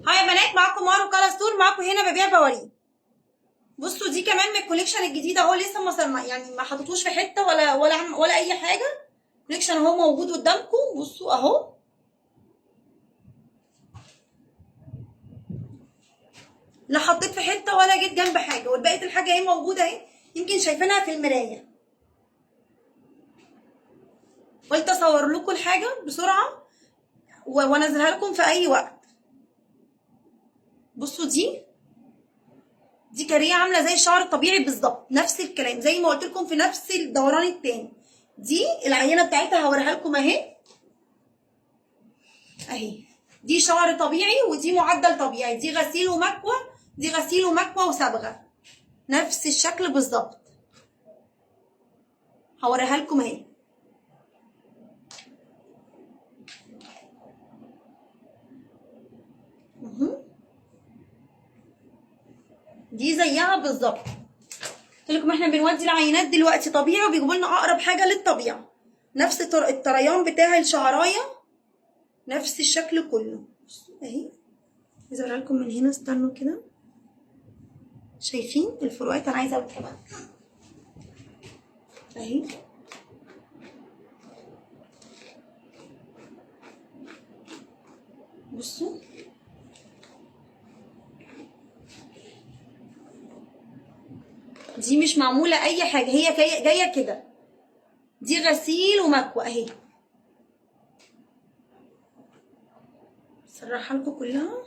Hi يا بنات، معاكم مارو كالا ستور، معاكم هنا ببيع بواريك. بصوا دي كمان من ال collection الجديد اهو، لسه ما يعني ما حطيتوش في حتة ولا اي حاجة. collection اهو موجود قدامكم، بصوا اهو. لا حطيت في حتة ولا جيت جنب حاجة، والبقية الحاجة اهي موجودة اهي، يمكن شايفينها في المراية. قلت اصور لكم الحاجة بسرعة وانزلها لكم في اي وقت. بصوا دي كاريه عامله زي الشعر الطبيعي بالظبط، نفس الكلام زي ما قلت لكم في نفس الدوران التاني. دي العينة بتاعتها هوريها لكم اهي اهي. دي شعر طبيعي ودي معدل طبيعي، دي غسيل ومكوى، دي غسيل ومكوى وصبغه، نفس الشكل بالظبط. هوريها لكم اهي. دي زيها بالظبط. قلت لكم احنا بنودي العينات دلوقتي طبيعي وبيجيبوا لنا اقرب حاجة للطبيعة، نفس الطريان بتاع الشعرايه، نفس الشكل كله. بصوا اهي، عايزه اوريها لكم من هنا، استنوا كده. شايفين الفروقات؟ انا عايزه اوريكم كمان اهي. بصوا دي مش معمولة اي حاجة، هي جاية كده. دي غسيل ومكوى اهي، سرحها لكم كلها.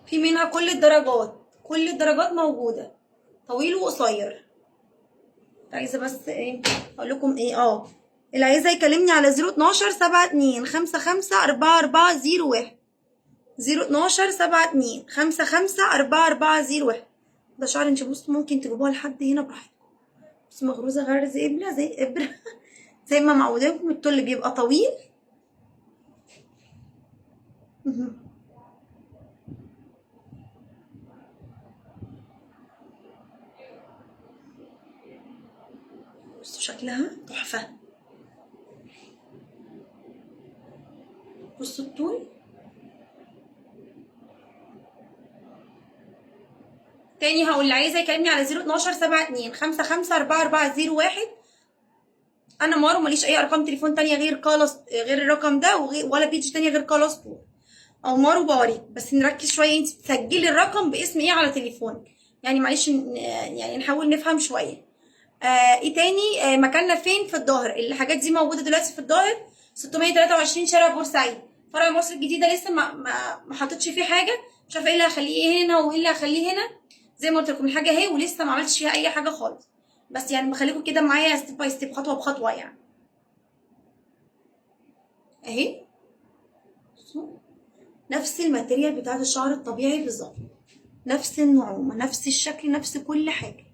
في منها كل الدرجات، كل الدرجات موجودة، طويل وقصير. عايزه بس ايه اقول لكم ايه، اللي عايزه يكلمني على 012 72 55 44 01، 012 72 55 44 01. ده شعر انت بصوا ممكن تجيبوها لحد هنا براحتكم، بس مغروزه غرز ابره زي ابره زي ما معودينكم. التل بيبقى طويل. بصوا شكلها تحفة. بصوا الطول. تاني هقول اللي عايزه يكلمني على 012 72 55 44 01. انا مارو، ماليش اي ارقام تليفون تانية غير كالاس، غير الرقم ده، ولا page تانية غير كالاس ستور او مارو بوريك. بس نركز شوية، انت تسجلي الرقم باسم ايه على تليفونك، يعني معلش يعني نحاول نفهم شوية. ايه تاني؟ مكاننا فين؟ في الظاهر. الحاجات دي موجودة دلوقتي في الظاهر، 623 شارع بورسعيد، فرع مصر الجديدة. لسه ما حطيتش فيه حاجة، مش عارفه ايه اللي هخليه هنا وايه اللي هخليه هنا. زي ما قلت لكم الحاجة اهي ولسه ما عملتش فيها اي حاجة خالص، بس يعني بخليكم كده معايا step by step، خطوة بخطوة يعني. اهي نفس ال material بتاعت الشعر الطبيعي بالظبط، نفس النعومه، نفس الشكل، نفس كل حاجة.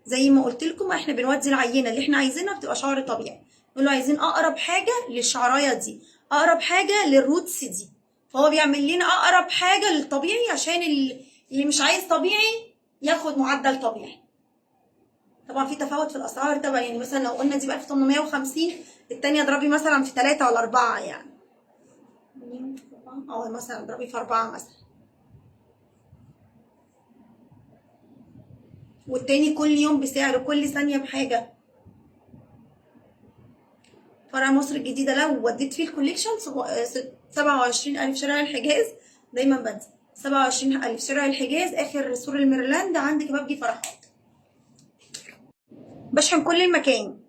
زي ما قلت لكم احنا بنودي العينة اللي احنا عايزينها بتبقى شعر طبيعي، نقول له عايزين اقرب حاجة للشعرايه دي، اقرب حاجة لل roots دي، فهو بيعمل لنا اقرب حاجة للطبيعي عشان اللي مش عايز طبيعي ياخد معدل طبيعي. طبعا في تفاوت في الاسعار طبعا، يعني مثلا لو قلنا دي ب 1850، الثانية اضربي مثلا في 3 ولا 4 يعني، او مثلا اضربي في 4 مثلا. والتاني كل يوم بسعر، كل ثانية بحاجة. فرع مصر الجديدة لو وديت فيه ال collection 27000 شارع الحجاز، دايما بنسى 27000 شارع الحجاز، اخر سور الميرلاند، عند كبابجي فرحات. بشحن كل المكان.